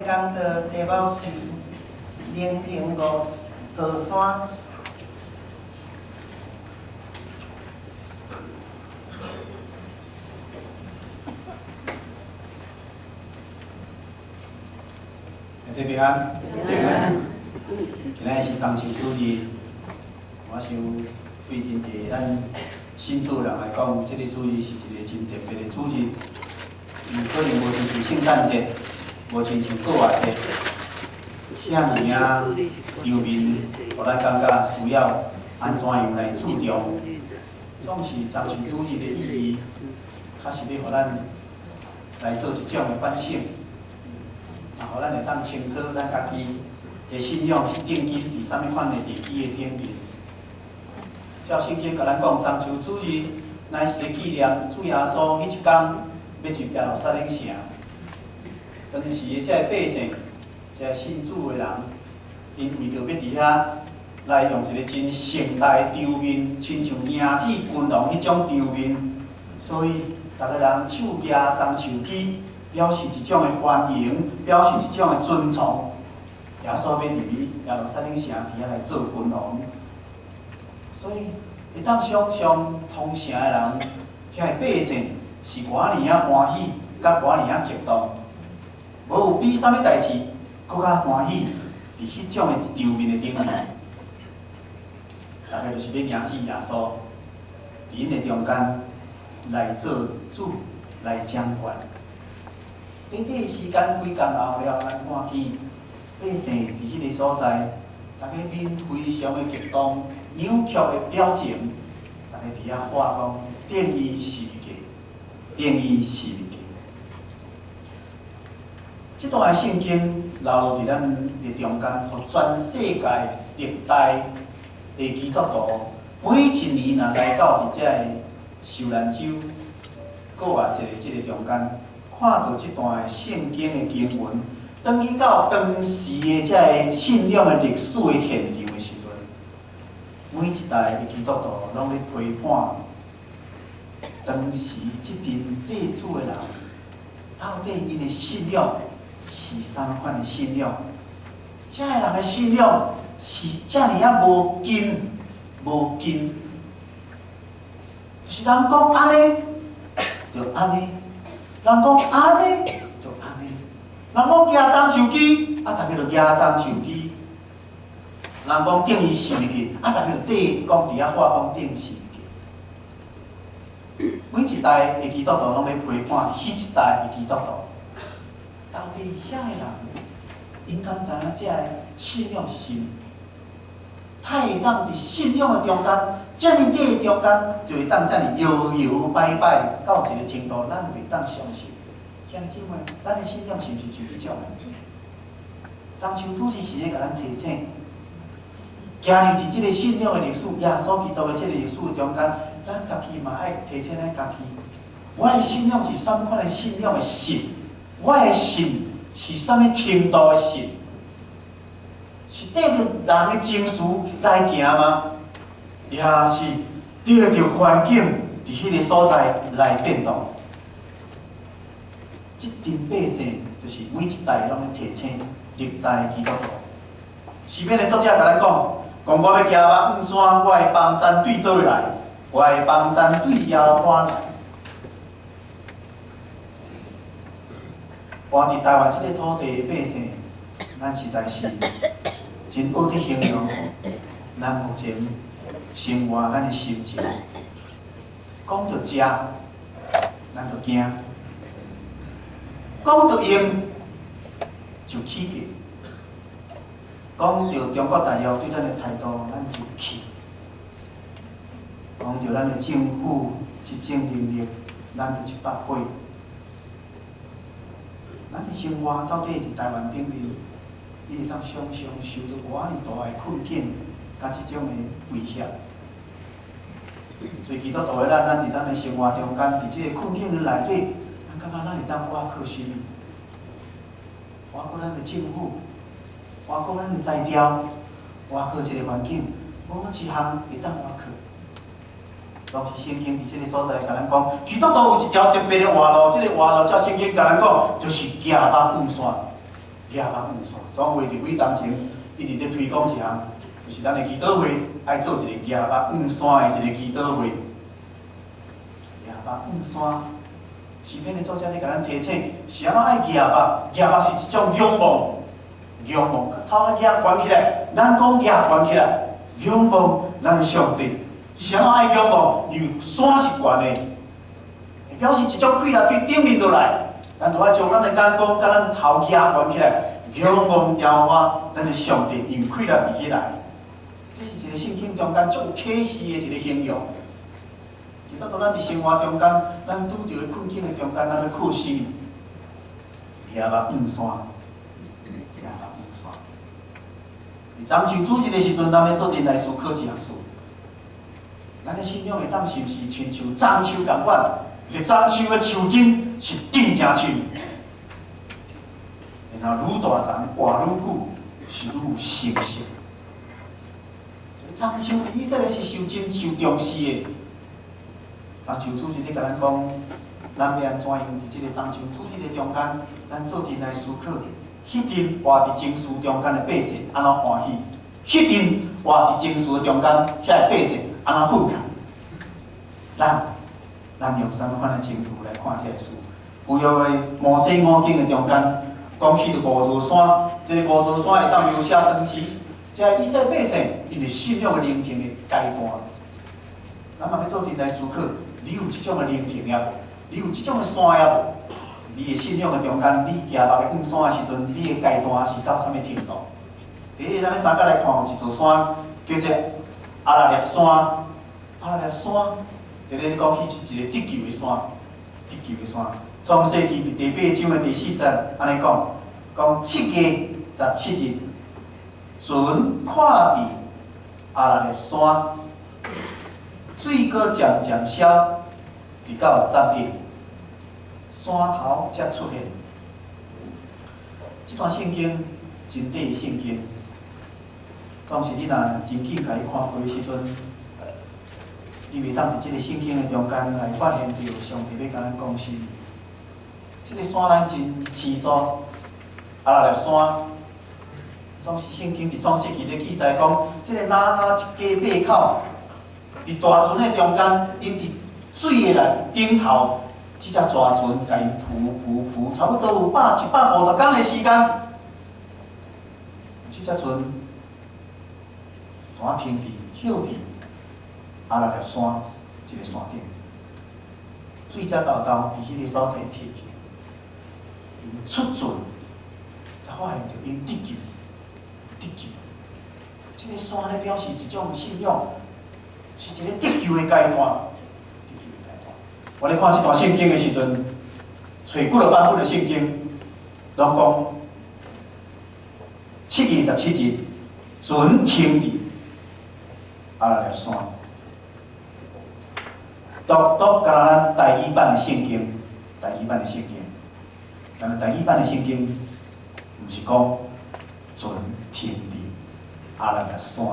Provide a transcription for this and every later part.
講的題目是寧平五座山。大家平安。平安。今仔日是中秋主日，我想對真濟咱信主人來講，這個主日是一個真特別的主日。伊可能無親像聖誕節，無親像過活節，遐爾仔場面，予咱感覺需要按怎樣來注重。總是中秋主日的意義，較是欲予咱來做一種的反省。啊，予咱會當清楚咱家己的信仰是奠基佇啥物款的地基的頂面。照聖經共咱講，中秋主日乃是咧紀念主耶穌彼一工欲入耶路撒冷城。當時的這个百姓，這个信主的人，𪜶為著欲佇遐來用一个真盛大的場面，親像迎接君王彼種場面，所以逐个人手舉棕樹枝，表示一種的歡迎，表示一種的尊崇。耶穌欲入去耶路撒冷城佇遐來做君王，所以會當想像通城的人，遐个百姓是偌爾仔歡喜，佮偌爾仔激動。無有比啥物代誌閣較歡喜，佇彼種的場面的頂面，大概就是欲迎接耶穌，佇𪜶的中間來做主，來掌權。短短時間幾工後了，咱看見百姓佇彼个所在，逐家面非常的激動、扭曲的表情，逐家佇遐喊講：釘伊十字架，釘伊十字架。這段聖經流落佇咱的中間，予全世界歷代的基督徒，每一年若來到佇這個受難週過活節的這個中間，看到這段聖經的經文，轉去到當時的這个信仰的歷史的現場的時陣，每一代的基督徒攏咧批判當時這陣塊主的人，到底𪜶的信仰是啥物款的信仰？這个人的信仰是遮爾仔無根、無根，就是人講按呢，就按呢；人講按呢，就按呢。人講舉棕樹枝，啊，逐家就舉棕樹枝；人講釘伊十字架，啊，逐家就綴講佇遐喊講釘十字架。每一代的基督徒攏咧批判彼一代的基督徒。到底遐个人，𪜶敢知影這个信仰是啥物？太會當佇信仰的中間，遮爾短的中間，就會當遮爾搖搖擺擺到一个程度，咱袂當相信。兄弟姊妹，咱的信仰是毋是像這種的？中秋主日是咧共咱提醒，行入佇這个信仰的歷史，耶穌基督的這个歷史中間，咱家己嘛愛提醒咱家己，我的信仰是啥物款的信仰的信？我的信是啥物程度的信？是綴著人的情緒來行嗎？抑是綴著環境佇彼个所在來變動？這陣百姓就是每一代攏咧提醒歷代基督徒。詩篇的作者共咱講，講我欲行目望山，我的幫贊對佗位來？我的幫贊對耶和華來。活佇台灣這个土地的百姓，咱實在是真學得形容咱目前生活咱的心情。講著食，咱就驚；講著用，就起價；講著中國大陸對咱的態度，咱就氣；講著咱的政府執政能力，咱就一百火。咱的生活到底佇台灣頂面，你會當想像受著偌爾大的困境，佮這種的威脅。所以基督徒的咱，咱佇咱的生活中間，佇這个困境的內底，咱感覺咱會當倚靠啥物？倚靠咱的政府，倚靠咱的才調，倚靠這个環境，無一項會當倚靠。若是聖經佇這个所在共咱講，基督徒有一條特別的活路，這个活路照聖經共咱講，就是行目望山。举目望山。总会伫几当前一直咧推广一项，就是咱的祈禱會愛做一個舉目望山的一個祈禱會。舉目望山，詩篇的作者咧共咱提醒，是按怎愛舉目？舉目是一種仰望，仰望，頭殼舉懸起來。咱講舉懸起來，仰望咱的上帝。是按怎愛仰望？因為山是懸的，表示一種氣力對頂面落來。咱就愛將咱的眼光佮咱的頭舉懸起來，仰望耶和華咱的上帝，因為氣力佇彼來。這是一個聖經中間足有啟示的一個形容。其實當咱佇生活中間，咱拄著的困境的中間，咱欲靠啥物？舉目望山，舉目望山。佇棕樹主日的時陣，咱欲做陣來思考一項事。咱的信仰會當是毋是親像棕樹仝款？個棕樹的樹根是釘誠深，然後愈大叢活愈久，是愈有成熟。棕樹佇以色列是受真受重視的。棕樹主日咧共咱講，咱欲按怎樣佇這個棕樹主日的中間，咱做陣來思考，彼陣活佇情事中間的百姓按怎歡喜？彼陣活佇情事的中間，遐个百姓按怎憤慨？咱用啥物款的情緒來看這个事？舊約的摩西五經的中間，講起著五座山，這个五座山會當描寫當時這个以色列百姓𪜶的信仰的靈程的階段。咱嘛欲做陣來思考，你有這種的靈程抑無？你有這種的山抑無？你的信仰的中間，你行目的望山的時陣，你的階段是到啥物程度？第一，咱欲三角來看，有一座山叫做亞拉臘山。亞拉臘山，這个講起是一個得救的山，得救的山。創世記佇第八章的第四節，按呢講，講7月17日，船看佇亞拉臘山，水閣漸漸消，直到10日，山頭才出現。這段聖經真短的聖經，總是你若真緊共伊看過的時陣，你袂當佇這个聖經的中間來發現著上帝欲共咱講啥物。這个山咱真清楚，亞拉臘山，總是聖經佇創世記咧記載講，這个拿亞一家八口，佇大船的中間，𪜶佇水的內頂頭，這隻大船共𪜶浮浮浮，差不多有150天的時間，這隻船怎啊停佇歇佇亞拉臘山這个山頂，水才沓沓佇彼个所在退去。出船，才發現著𪜶得救，得救。這个山咧表示一種信仰，是一個得救的階段，得救的階段。我咧看這段聖經的時陣，揣幾个版本的聖經，攏講7月17日，船停佇亞拉臘山。獨獨敢若咱台語版的聖經，台語版的聖經。但是台語版的聖經，毋是講船停佇亞拉臘山。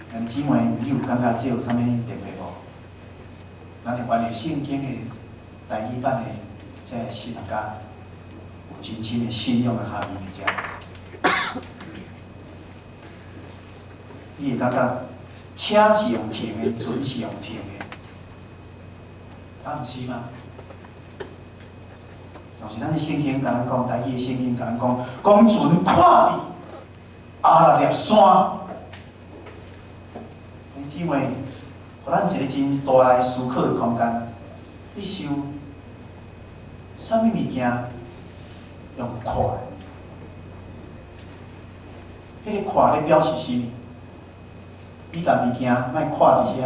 兄姊妹，你有感覺這有啥物特別無？咱的翻譯聖經的台語版的這个神學家，有真深的信仰的含義佇遮。你會感覺車是用停的，船是用停的，啊，毋是嗎？就是咱的聖經共咱講，台語的聖經共咱講，講船看佇亞拉臘山。兄姊妹，予咱一個真大的思考的空間。你想，啥物物件用看？彼个看咧表示啥物？你共物件莫看佇遐，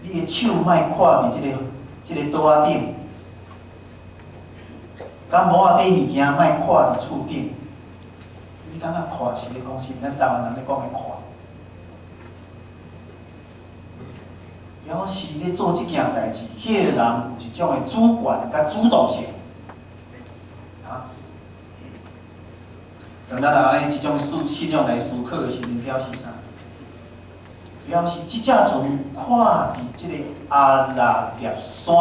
你的手莫看佇這个桌仔頂。佮帽仔底物件莫看佇厝頂，你感覺看是咧講啥物？咱台灣人咧講的看，表示咧做這件代誌，彼个人有一種的主權佮主動性。啊，當咱按呢這種信仰來思考的時陣，表示啥？表示這隻船看佇這个亞拉臘山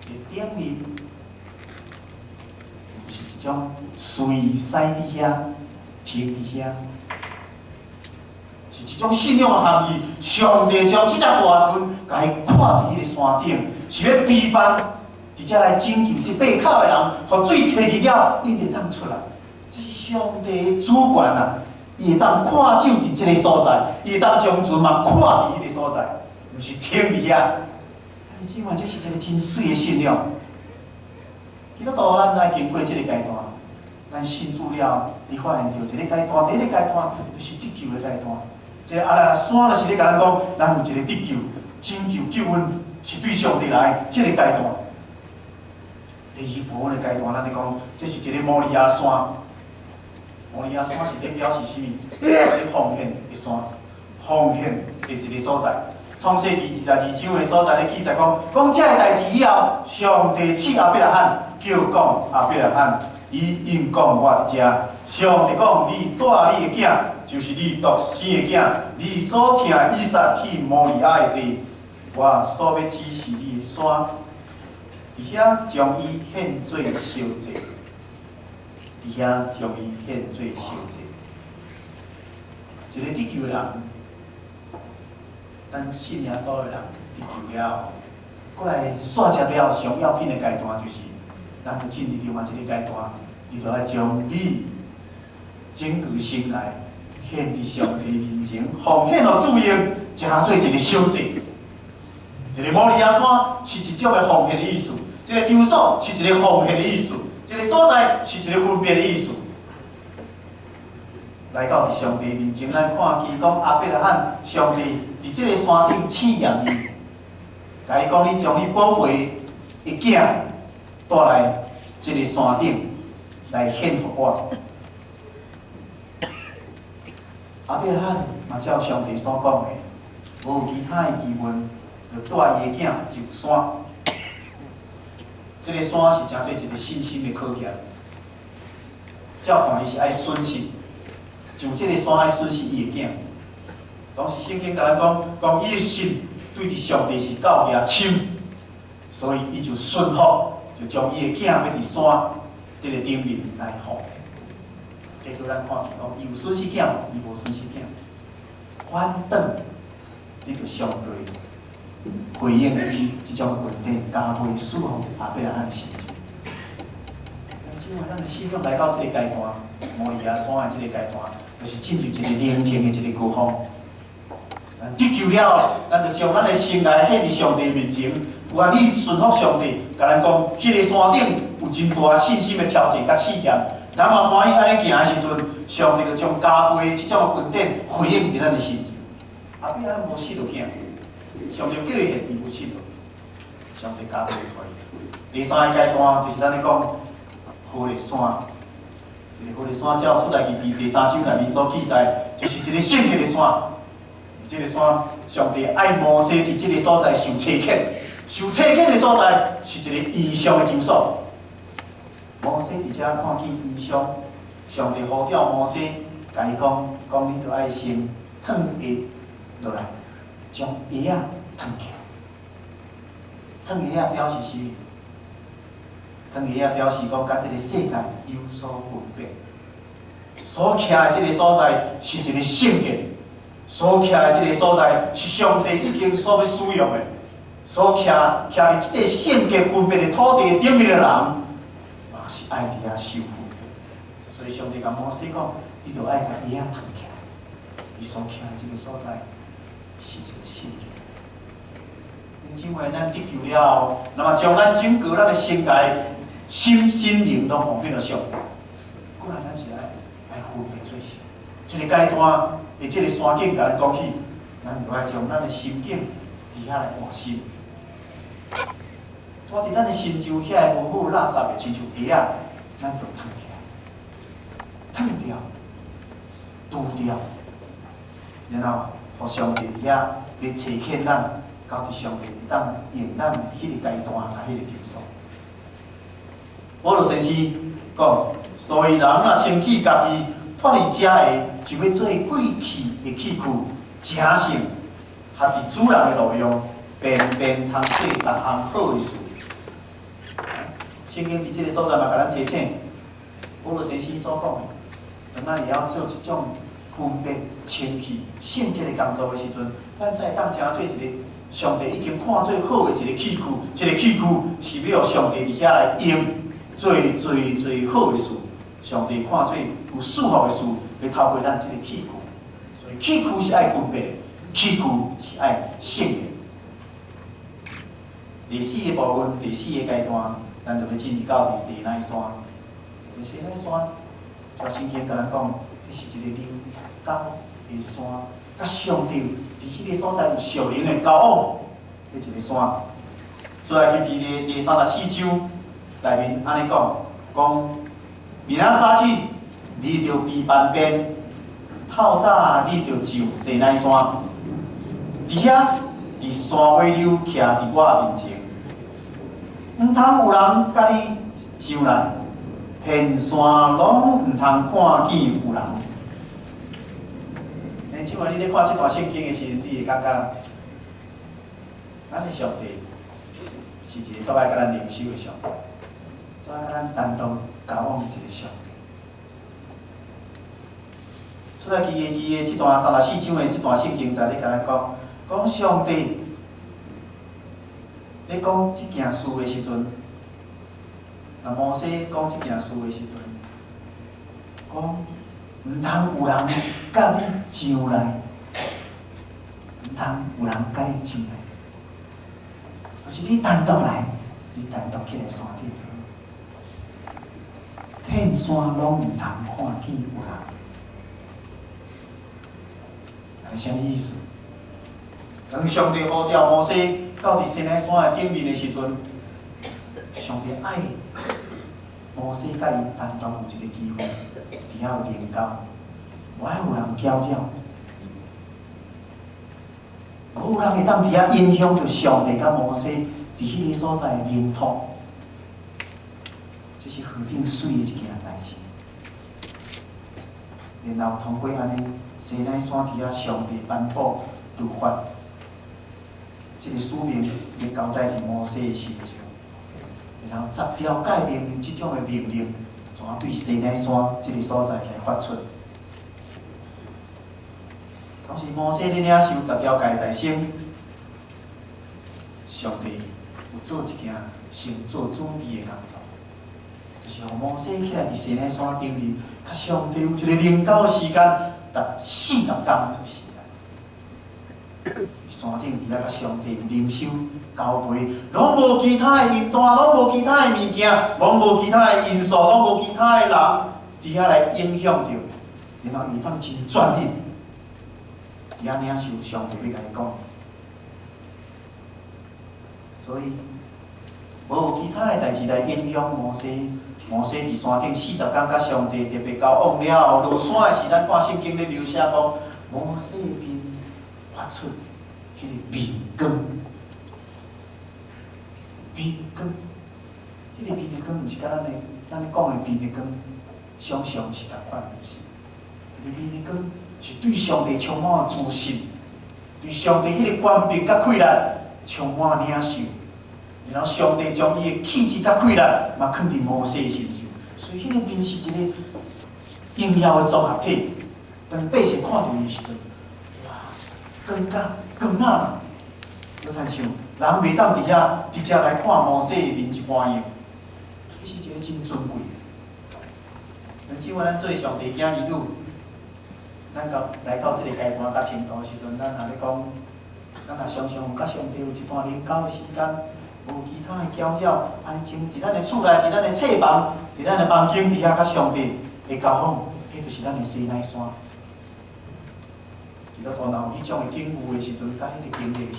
的頂面。一種隨使佇遐，停佇遐，是一種信仰的含義。上帝將這隻大船共伊看佇彼个山頂，是欲備辦佇遮來拯救這爬口的人，予水退去了，𪜶會當出來。這是上帝的主權啊！伊會當看守佇這个所在，伊會當將船嘛看佇彼个所在，毋是停佇遐。你這嘛，這是一个真媠的信仰。基督徒咱愛經過這个階段，咱信主了，你發現著一个階段，第一个階段就是得救的階段。這個亞拉拉山就是咧共咱講，咱有一个得救、拯救、救恩，是對上帝來這个階段。第二部分的階段，咱咧講，這是一个摩利亞山。摩利亞山是咧表示啥物？一个奉獻的山，奉獻的一个所在。創世記22章的所在咧記載講，講這个代誌以後，上帝試亞伯拉罕，叫講亞伯拉罕，伊應講我佇遮。上帝講，你帶你的囝，就是你獨生的囝，你所疼的以撒去摩利亞的地，我所欲指示你的山，佇遐將伊獻做燒祭，佇遐將伊獻做燒祭。一个得救的人，咱信耶穌的人得救了後，過來煞接了上要緊的階段，就是咱就進入另外一个階段，伊就愛將你整個身來獻佇上帝面前，奉獻予主用，成做一個燒祭。一個摩利亞山是一種的奉獻的意思，一個場所是一個奉獻的意思，一個所在是一個分別的意思。來到佇上帝面前，咱看見講亞伯拉罕，上帝佇這個山頂試驗伊，共伊講你將你寶貝的囝帶來這個山頂來獻予我。亞伯拉罕嘛照上帝所講的，無其他的疑問，就帶伊的囝上山。這個山是成做一個信心的考驗，照看伊是愛損失。上這個山愛損失伊的囝，總是聖經共咱講，講伊的信對佇上帝是夠爾深，所以伊就順服，就將伊的囝欲佇山這個頂面來放。結果咱看見講，伊有損失囝無？伊無損失囝，反轉，你著上帝回應伊這種問題，加倍賜予亞伯拉罕的成就。這擺咱的信仰來到這個階段，摩利亞山的這個階段，就是進入一個靈性的一個高峰。咱得救了，咱就將咱的心來獻佇上帝面前。有啊，你順服上帝，共咱講，彼個山頂有真大信心的挑戰佮試驗。咱嘛歡喜按呢行的時陣，上帝就將加倍這種恩典回應佇咱的心中。亞伯拉罕無失著囝，上帝叫伊獻，伊無失著，上帝加倍予伊。第三個階段就是咱咧講何烈山。這個何烈山照出埃及記第三章內面所記載，就是一個聖潔的山。這個山，上帝愛摩西佇這個所在受差遣，受差遣的所在是一個異象的場所。摩西佇遮看見異象，上帝呼召摩西，共伊講，講你著愛先脫鞋落來，將鞋仔脫起來。脫鞋仔表示啥物？脫鞋仔表示講，佮這個世界有所分別。所徛的這個所在是一個聖潔，所徛的這個所在是上帝已經所欲使用的。所徛徛佇這個聖潔分別的土地頂面的人，嘛是愛佇遐受苦。所以上帝共摩西講，你著愛共鞋仔脫起來。伊所徛的這個所在是一個聖潔。姊妹，咱得救了後，那麼將咱整個咱的身體、心、心靈攏奉獻予上帝。過來，咱是愛來分別做聖。這個階段，佇這個山景共咱講起，咱就愛將咱的心境佇遐來換新。帶佇咱的心周遐的無好垃圾的，親像鞋仔，咱就脫起來，脫掉，除掉，然後予上帝佇遐來差遣咱。到佇上帝會當用咱彼個階段共彼個場所。保祿先生講，所以人若清去家己脫離這个，就欲做貴器的器具，成聖，合佇主人的路用，便便通做逐項好的事。聖經佇這个所在嘛，共咱提醒，保羅先生所講的，當咱會曉做這種分別、清氣、聖潔的工作的時陣，咱才會當成做一個上帝已經看做好的一個器具，這個器具是欲予上帝佇遐來用做做做好的事。上帝看做有祝福的事，欲透過咱這個器具。所以器具是愛分別的，器具是愛聖的。第四个部分，第四个階段，咱就欲進入到佇西奈山。佇西奈山，照聖經共咱講，這是一個靈交的山，佮上帝佇彼个所在有屬靈的交往的一個山。出埃及記的第34章內面按呢講，講明仔早起，你著備飯麵，透早你著上西奈山，佇遐佇山尾溜徛佇我面前。毋通有人佮你上來，遍山攏毋通看見有人。欸，這擺你咧看這段聖經的時陣，你會感覺，咱的上帝是一個足愛佮咱靈修的上帝，足愛佮咱單獨交往的一個上帝。出埃及記的這段34章的這段聖經在咧共咱講，講上帝咧講這件事的時陣，若摩西講這件事的時陣，講毋通有人佮你上來，毋通有人佮你上來，就是你單獨來，你單獨起來山頂，遍山攏毋通看見有人，是啥物意思？當上帝呼召摩西到佇西奈山的頂面的時陣，上帝愛摩西佮伊單獨有一個機會，佇遐有靈交，無愛有人攪擾，無人會當佇遐影響著上帝佮摩西佇彼个所在的聯通，這是何等媠的一件代誌。然後通過按呢，西奈山佇遐上帝頒布律法，這個使命欲交代佇摩西的身上，然後十條誡命這種的命令，怎仔對西奈山這個所在來發出？當時摩西咧領受十條誡大聖，上帝有做一件先做準備的工作，就是予摩西起來佇西奈山頂面，佮上帝有一個靈交的時間，達40工的時間。山頂佇遐佮上帝靈修交陪，攏無其他的音段，攏無其他的物件，攏無其他的因素，攏無其他的人佇遐來影響著，然後伊當真專一，佇遐領受上帝欲共伊講。所以，無其他的代誌來影響摩西。摩西佇山頂四十工佮上帝特別交往了後，落山的時，咱看聖經咧描寫講，摩西面發出彼个面光，面光，彼个面的光，毋是佮咱講的面的光，想像是仝款，毋是。彼个面的光是對上帝充滿自信，對上帝彼个權柄佮氣力充滿領受，然後上帝將伊的氣質佮氣力嘛囥佇摩西身上，所以彼個面是一個榮耀的綜合體。當百姓看著伊的時陣，哇，光甲光啊！就親像人袂當佇遐直接來看摩西的面一般樣，彼是一個真尊貴的。像這擺咱做上帝囝兒女，咱到來到這個階段佮程度的時陣，咱若咧講，咱若常常有佮上帝有一段靈交的時間，無其他的攪擾，安靜佇咱的厝內，佇咱的冊房，佇咱的房間，佇遐佮上帝的交往，彼就是咱的西奈山。基督徒若有彼種的境遇的時陣，佮彼個經歷時，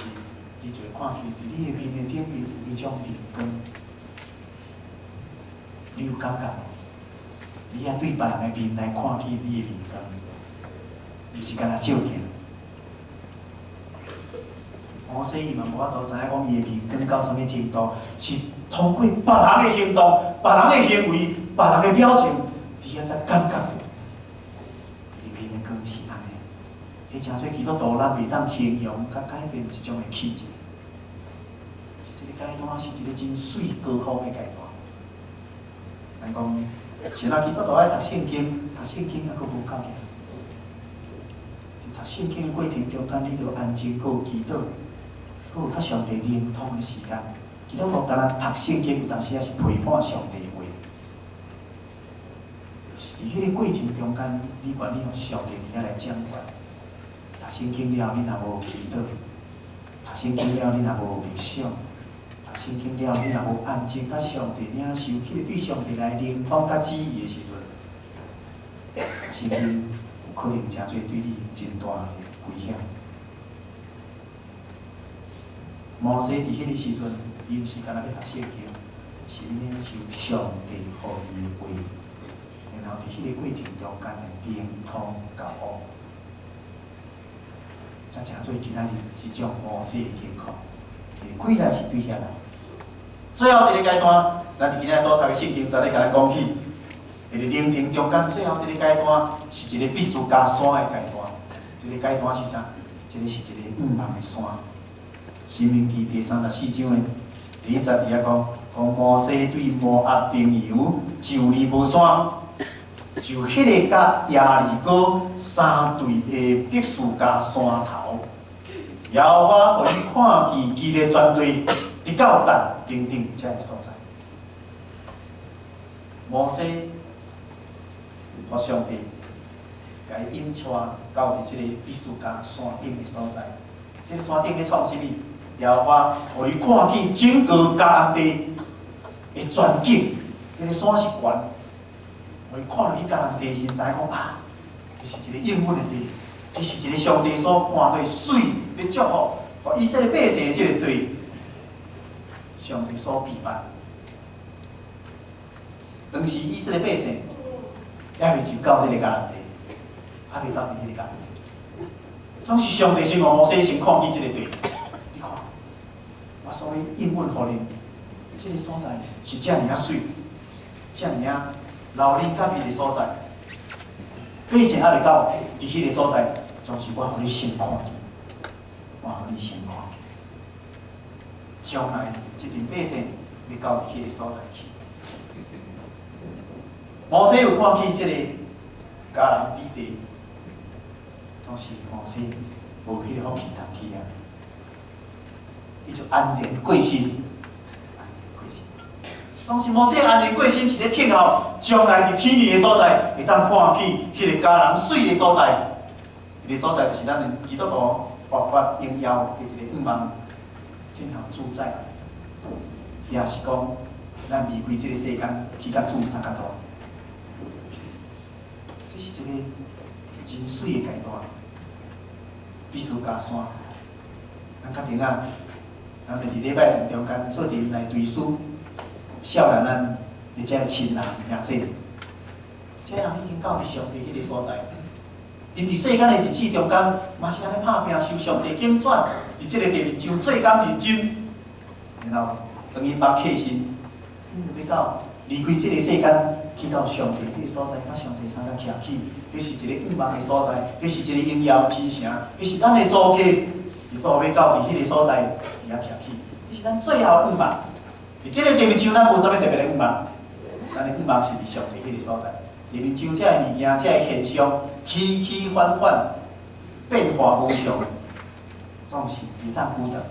你就會看見佇你的面的頂面有彼種面光。你有感覺無？你愛對別人的面來看見你的面光，毋是干焦照鏡。摩西伊嘛無法度知影講伊的面光到啥物程度，是通過別人的行動、別人的行為、別人的表情，佇遐才感覺著伊面的光是按呢。彼誠濟基督徒，咱袂當形容佮改變這種的氣質。這個階段是一個真媠高峰的階段。咱講，是若基督徒愛讀聖經，讀聖經猶閣無夠爾。讀聖經的過程中間，你著安靜，閣有祈禱，閣有佮上帝靈通的時間。基督徒敢若讀聖經，有當時也是陪伴上帝話。佇彼个過程中間，你願意予上帝佇遐來掌權。讀聖經了，你若無祈禱；讀聖經了，你若無默想；讀聖經了，你若無安靜，佮上帝領受，彼个對上帝來靈通佮旨意的時陣，聖經有可能誠濟對你真大的危險。摩西佇彼个時陣，伊毋是干焦欲讀聖經，是欲領受上帝予伊的話。然後佇彼个過程中間來靈通覺悟，才成做今仔日這種摩西的情況。氣力是對遐來。最後一个階段，咱佇今仔所讀的聖經，昨日共咱講起，佇個靈程中間最後一个階段，是一个彼斯迦山的階段。這个階段是啥？這个是一个向望的山。申命記第三十四章的第一節佇遐講，講摩西對摩押平原上尼波山。就彼个佮耶利哥相對的彼斯迦山頭，耶和華予伊看見基列全地，直到但等等遮个所在。摩西，予上帝共伊引帶到佇這个彼斯迦山頂的所在。這个山頂咧創啥物？耶和華予伊看見整個迦南地的全景，這个山是懸。予伊看落去迦南地時，知影講啊，這是一個應允的地，這是一個上帝所看做媠，欲祝福，予以色列百姓的這个地，上帝所備辦。當時以色列百姓猶未入到這个迦南地，猶未到佇彼个迦南地。總是上帝先予摩西先看見這个地，你看，我所欲應允予恁，這个所在是遮爾仔媠，遮爾仔留恁甲美的所在，百姓猶未到佇彼个所在，總是我予你先看見，我予你先看見。將來這陣百姓欲到佇彼个所在去。摩西有看見這個迦南美地，總是摩西無彼个福氣通去啊，伊就安然過身，安然過身。總是摩西安然過身，是咧等候將來佇天裡的所在，會當看見彼个迦南媠的所在。彼个所在就是咱的基督徒活潑榮耀的一个向望，等候主再來。也是講，咱離開這个世間，去佮主相佮蹛。這是一個真媠的階段，彼斯迦山。咱較陣仔，咱會佇禮拜堂中間做陣來追思少年咱的這个親人兄弟，這人已經到佇上帝彼个所在。𪜶佇世間的日子中間，嘛是按呢拍拚，受上帝揀選，佇這个地面上做工認真。然後當𪜶捌客身，𪜶就欲到離開這个世間，去到上帝彼个所在，佮上帝相佮徛起，彼是一个向望的所在，彼是一个榮耀之城，彼是咱的祖家。如果欲到佇彼个所在，佇遐徛起，彼是咱最後的向望。佇這个地面上，咱無啥物特別的向望，咱的向望是佇上帝彼个所在。地面上這个物件、這个現象，起起反反，變化無常，總是袂當久長。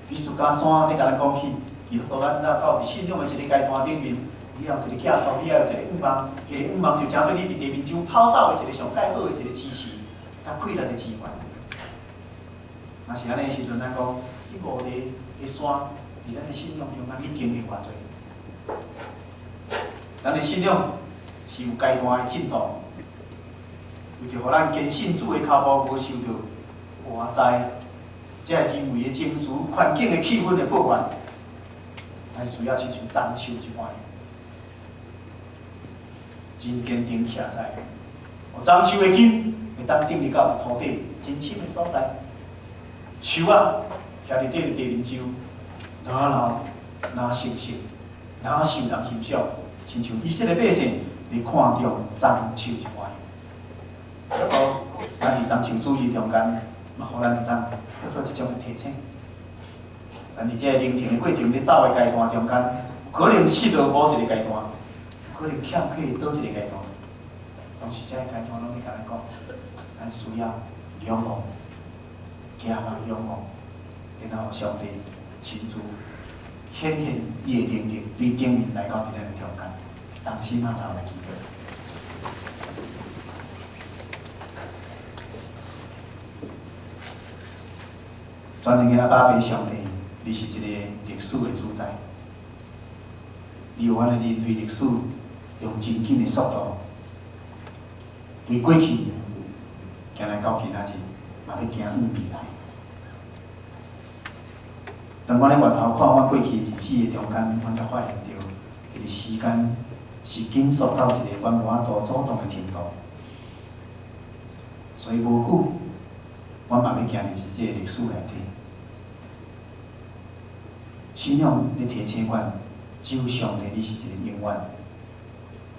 彼斯迦山咧共咱講起，基督徒咱若到信仰的一个階段頂面，你有一個寄託，你愛有一個向望，彼个向望就成做你佇地面上跑走的一個上蓋好的一個支持，佮氣力的資源。若是按呢的時陣，咱講這五個的山，佇咱的信仰中間去經歷偌濟？咱的信仰是有階段的進度，為著予咱堅信主的跤步無受著外在這个人為的情緒、環境的氣氛的破壞，咱需要親像樟樹一般，真堅定徛在。樟樹的根會當釘入到土底真深的所在，樹仔徛佇這个地面上，若老若成熟，若受人欣賞，親像以色列百姓佇看重樟樹一般。不過，咱佇樟樹主日中間，嘛予咱會當閣做一種的提醒。咱佇這个靈程的過程咧走的階段中間，可能失落某一个階段，可能欠缺佗一个階段？總是這个階段攏咧共咱講，咱需要仰望，行嘛仰望，然後上帝親自顯現伊的能力，對頂面來到佇咱的中間，同心仔頭來祈禱。全能的阿爸父上帝，你是一個歷史的主宰，你予阮的人類歷史用真緊的速度，對過去行來到今仔日，嘛欲行往未來。當阮咧回頭看阮過去日子的中間，阮才發現著，彼個時間是緊縮到一個阮無法度阻擋的程度。所以無久，阮嘛欲行入這個歷史內底。信仰咧提醒阮，只有上帝你是一個永遠。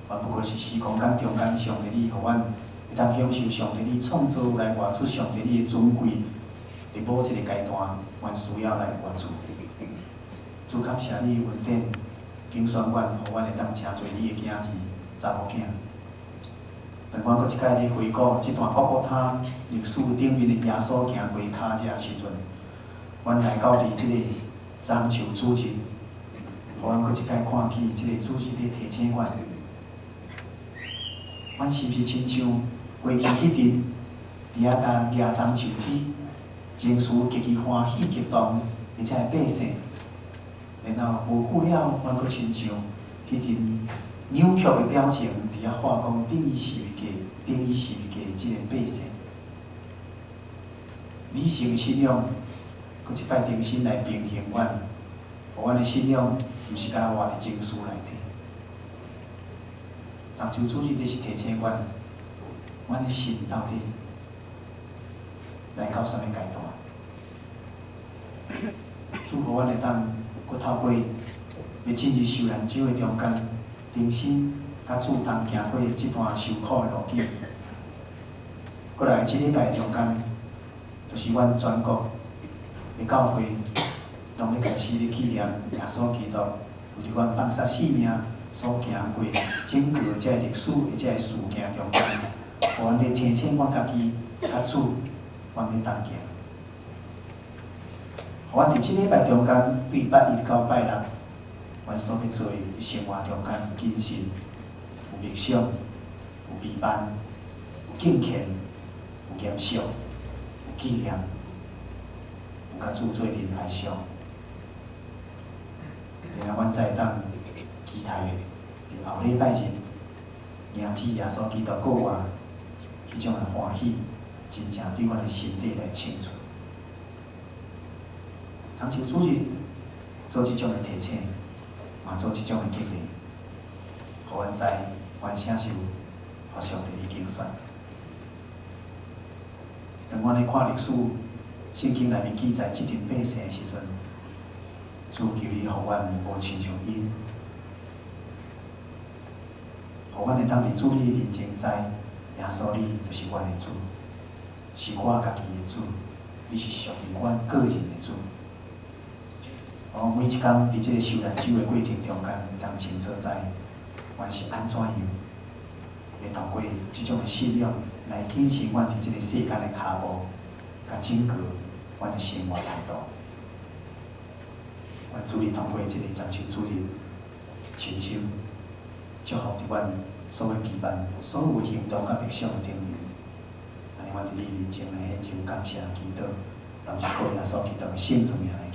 阮不過是時空間中間，上帝你予阮會當享受上帝你創造來活出上帝你的尊貴。佇某一個階段，阮需要來活出。主感謝你恩典，揀選阮，予阮會當成做你的囝兒、查某囝。當阮閣一擺咧回顧這段各各他歷史頂面的耶穌行過跤跡時陣，阮來到佇這個棕樹主日，予阮閣一擺看見這個主日咧提醒阮，阮是毋是親像過去彼陣佇遐共舉棕樹枝，情緒極其歡喜激動的這个百姓，然後無久了，阮閣親像彼陣扭曲的表情，佇遐喊講釘伊十字架，釘伊十字架，這個百姓，理性的信仰，閣一擺重新來平衡阮，予阮的信仰毋是干焦活佇情緒內底。棕樹主日是提醒阮，阮的心到底來到啥物階段？主予阮會當閣透過欲進入受難週的中間，重新佮主同行過這段受苦的路徑。過來這禮拜中間，就是阮全國的教會，攏咧開始咧紀念耶穌基督為著阮放捨性命所行過整個這个歷史的這个事件中間，予阮咧提醒阮家己佮主，阮欲同行。予阮佇這禮拜中間，對拜一到拜六，阮所欲做的生活中間謹慎，有默想，有陪伴，有敬虔，有嚴肅，有紀念，有佮主做陣哀傷。然後阮才會當期待佇後禮拜日，迎接耶穌基督復活，彼種的歡喜，真正對阮的心底來清楚。棕樹主日做這種的提醒，嘛做這種的激勵，予阮知，阮啥時予上帝你揀選。當阮咧看歷史，聖經內面記載這陣百姓的時陣，主求你予阮無親像𪜶，予阮會當佇主你面前知，耶穌你就是阮的主，是我家己的主，你是屬於阮個人的主。哦，每一工佇這个受難週的過程中間，會當清楚知，阮是按怎樣，會透過這種的信仰來謹慎阮佇這个世間的跤步，佮整個阮的生活態度。願主你通過這个棕樹主日，深深祝福佇阮所欲期盼所有行動佮默想的頂面。按呢，阮佇你面前來獻上感謝祈禱，攏是靠耶穌基督的聖尊名來。